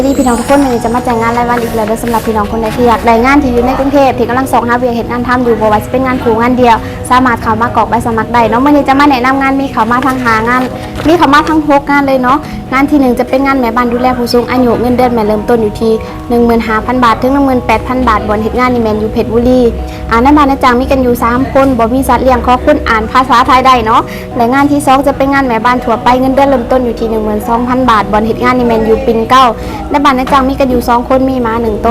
ດີພີ່ນ້ອງທຸກຄົນ, ມື້ນີ້ຈະມາແຈ້ງງານລາຍວັນອີກແລ້ວເດີ. ສຳລັບພີ່ນ້ອງຄົນໃດທີ່ຢາກໄດ້ງານທີ່ຢູ່ໃນກຸງເທບ ທີ່ກຳລັງຊອກຫາວຽກເຮັດງານທຳຢູ່ ບໍ່ວ່າຊິເປັນງານຄູ່ງານດຽວ ສາມາດເຂົ້າມາກອກໃບສະໝັກໄດ້ເນາະ. ມື້ນີ້ຈະມາແນະນຳງານ ມີເຂົ້າມາທັງຫ້າງານ ມີເຂົ້າມາທັງຫົກງານເລີຍເນາະ. ງານທີໜຶ່ງຈະເປັນງານແມ່ບ້ານດູແລຜູ້ສູງອາຍຸ ເງິນເດືອນແມ່ເລີ່ມຕົ້ນຢູ່ທີ່ໜຶ່ງໝື່ນຫ້າພັນບາດ ເຖິງໜຶ່ງໝື່ນແປດພັນບາດ. ບ່ອນເຮັດງານນີ້ແມ່ນຢູ່ເພັດບູລີ ອາ ນາຍບ້ານນາຍຈ້າງມີກັນຢູ່ສາມຄົນ ບໍ່ມີສັດລ້ຽງ ຂໍຄົນອ່ານພາສາໄທໄດ້ເນາະ. ແລະງານທີສອງຈະເປັນງານແມ່ບ້ານທົ່ວໄປ ເງິນເດືອນເລີ່ມຕົ້ນຢູ່ທີ່ໜຶ່ງໝື່ນສອງພັນບາດ. ບ່ອນເຮັດງານນີ້ແມ່ນຢູ່ປິ່ນເກົ້າ ນາຍບ້ານນາຍຈ້າງມີກັນຢູ່ສອງຄົນ ມີໝາໜຶ່ງໂຕ.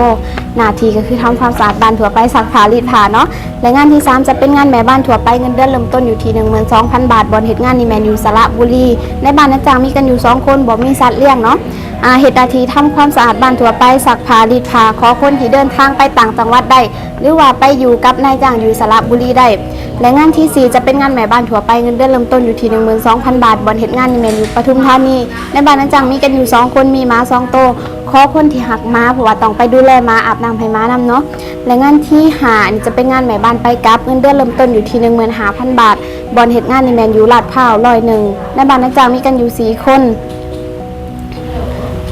ໜ້າທີ່ກໍຄືທຳຄວາມສະອາດບ້ານທົ່ວໄປ ຊັກຜ້າລີດຜ້າເນາະ. ແລະງານທີສາມຈະເປັນງານແມ່ບ້ານທົ່ວໄປ ເງິນເດືອນເລີ່ມຕົ້ນຢູ່ທີ່ໜຶ່ງໝື່ນສອງພັນບາດ. ບ່ອນເຮັດງານນີ້ແມ່ນຢູ່ສະລະບູລີ ນາຍບ້ານນາຍຈ້າງມີກັນຢູ່ສອງຄົນ ບໍ່ມີສັດລ້ຽງເນາະ. ອາ ເຮັດໜ້າທີ່ທຳຄວາມສະອາດບ້ານທົ່ວໄປ ຊັກຜ້າລີດຜ້າ ຂໍຄົນທີ່ເດີນທາງໄປຕ່າງຈັງຫວັດໄດ້ ຫຼືວ່າໄປຢູ່ກັບນາຍຈ້າງຢູ່ສະລະບູລີໄດ້. ແລະງານທີສີ່ຈະເປັນງານແມ່ບ້ານທົ່ວໄປ ເງິນເດືອນເລີ່ມຕົ້ນຢູ່ທີ່ໜຶ່ງໝື່ນສອງພັນບາດ. ບ່ອນເຮັດງານນີ້ແມ່ນຢູ່ປະທຸມທານີ ນາຍບ້ານນາຍຈ້າງມີກັນຢູ່ສອງຄົນ ມີໝາສອງໂຕ. ຂໍຄົນທີ່ຮັກໝາ ເພາະວ່າຕ້ອງໄປດູແລໝາ ອາບນ້ຳໃຫ້ໝານຳເນາະ. ແລະງານທີຫ້ານີ້ຈະເປັນງານແມ່ບ້ານໄປກັບ ເງິນເດືອນເລີ່ມຕົ້ນຢູ່ທີ່ໜຶ່ງໝື່ນຫ້າພັນບາດ. ບ່ອນເຮັດງານນີ້ແມ່ນຢູ່ລາດພາວຮ້ອຍໜຶ່ງ ນາຍບ້ານນາຍຈ້າງມີກັນຢູ່ສີ່ຄົນ.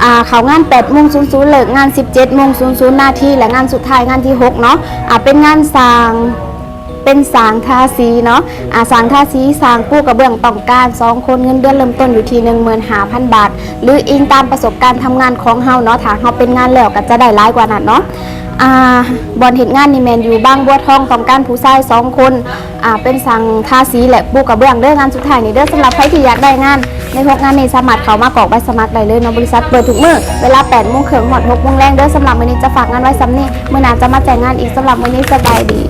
ອາ ເຂົ້າງານແປດໂມງສູນສູນ ເລີກງານສິບເຈັດໂມງສູນສູນນາທີ. ແລະງານສຸດທ້າຍ ງານທີຫົກເນາະ ອາ ເປັນງານສ້າງ ເປັນຊ່າງທາສີເນາະ ອາ ຊ່າງທາສີ ຊ່າງປູກະເບື້ອງ ຕ້ອງການສອງຄົນ ເງິນເດືອນເລີ່ມຕົ້ນຢູ່ທີ່ໜຶ່ງໝື່ນຫ້າພັນບາດ ຫຼືອີງຕາມປະສົບການທຳງານຂອງເຮົາເນາະ. ຖ້າເຮົາເປັນງານແລ້ວກໍຈະໄດ້ຫຼາຍກວ່ານັ້ນເນາະ. ອາ ບ່ອນເຮັດງານນີ້ແມ່ນຢູ່ບາງບົວທອງ ຕ້ອງການຜູ້ຊາຍສອງຄົນ ອາ ເປັນຊ່າງທາສີ ແລະປູກະເບື້ອງເດີ. ງານສຸດທ້າຍນີ້ເດີ ສຳລັບໃຜທີ່ຢາກໄດ້ງານໃນຫົກງານນີ້ ສາມາດເຂົ້າມາກອກໃບສະໝັກໄດ້ເລີຍເນາະ. ບໍລິສັດເປີດທຸກມື້ ເວລາແປດໂມງເຄິ່ງຮອດຫົກໂມງແລງເດີ. ສຳລັບມື້ນີ້ຈະຝາກງານໄວ້ສ່ຳນີ້ ມື້ໜ້າຈະມາແຈ້ງງານອີກ. ສຳລັບມື້ນີ້ສະບາຍດີ.